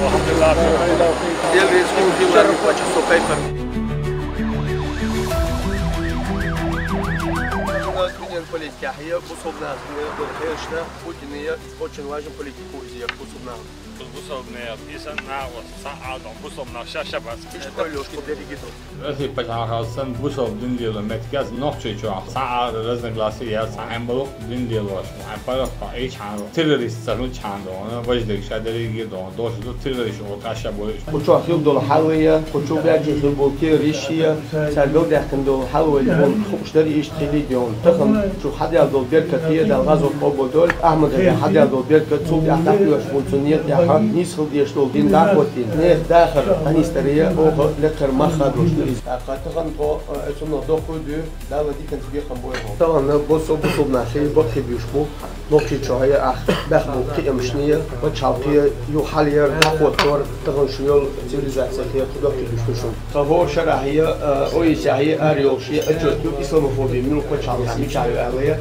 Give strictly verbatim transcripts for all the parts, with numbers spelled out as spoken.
Эл реза хилва, вай чӀоагӀа со кайфар. Президент политикехь я, бусалба нахана долу хьешна, Путина я, очень важен политику иза я бусалба нахана. Бусалба нах, исан нах, ва цхьа а дон бусалба нах ша-ша бац. Иштта ойлош ку дерриге ду. Россия пачхьалкхалла санна бусалба дин лело меттигехь нохчий чохь цхьа а разногласия яц, цхьа а хьаьмбалу дин лелош. Хьайн паргӀат кхоъ ичхьана, террорист ца хилчхьана дона, важа дерг ша дерриге дона, дош ду террорист оха кхаьчча болуш. Кху чохь хила долу хьал я, кху чу баьчча хила болу террорист я, цара галдаьккхина долу хьал вай боху хууш дара иштта хилий дона. Тахана шу хьадаьлла долу беркат я, Дала гӀазот къобалдойла. Ахьмадага хьадаьлла долу беркат, цул тӀаьхьа дӀакхоьхьуш болу цу некъа тӀехь нийса хила дезаш долу дин дӀахӀоттийна. Нехан дахар, къанийсдара я, оха лекхара мах хадош ду иза. ТӀаккха тахана тхо, э, цунах доккхуй дуьйху, Дала диканца бекхам бойла хьо. Тахана бусалба, бусалба нахе бакъхи буьйш бу. Нохчийчохь я ахь баьхна болу кхиамашна я, пачхьалкхе я, юха хьал яр дӀахӀоттор, тахана шу йолу цивилизацехь кху доккхи буьйш ду шуна. Тхан хӀора шарахь я, э, ОИСехь я, ара йолуш я, отчет ю, исламофоби муьлха пачхьалкхехь мичахь ю аьлла я.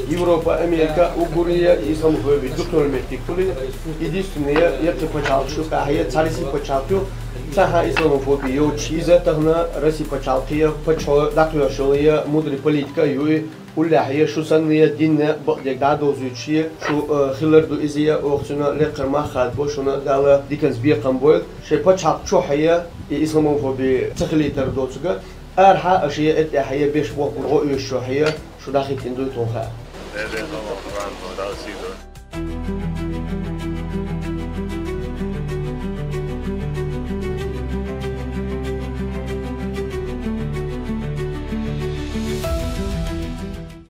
Европа, Америка уггар я исламофоби дукха йолу меттиг хуьлий. Единственное я, я кхин пачхьалкхаш юкъахь я, цхьа Россия пачхьалкх ю, цхьа а исламофоби йоцуш. Иза тахана Россия пачхьалкхе я, паччахьо дӀакхоьхьуш йолу я, мудрый политика а ю и, уллехь я, шу санна я, динна бакъдерг дӀадовзуьйтуш я, шу, э, хилар ду иза я, оха цунах лекхара мах хадабо, шуна Дала диканца бекхам бойла. Шайн пачхьалкх чохь я, и исламофоби ца хилийтар доцург, арахьа аша я, тӀехь я, беш бохург гӀо оьшучохь я, шу дӀахӀиттийна дуй тхуна хаьа.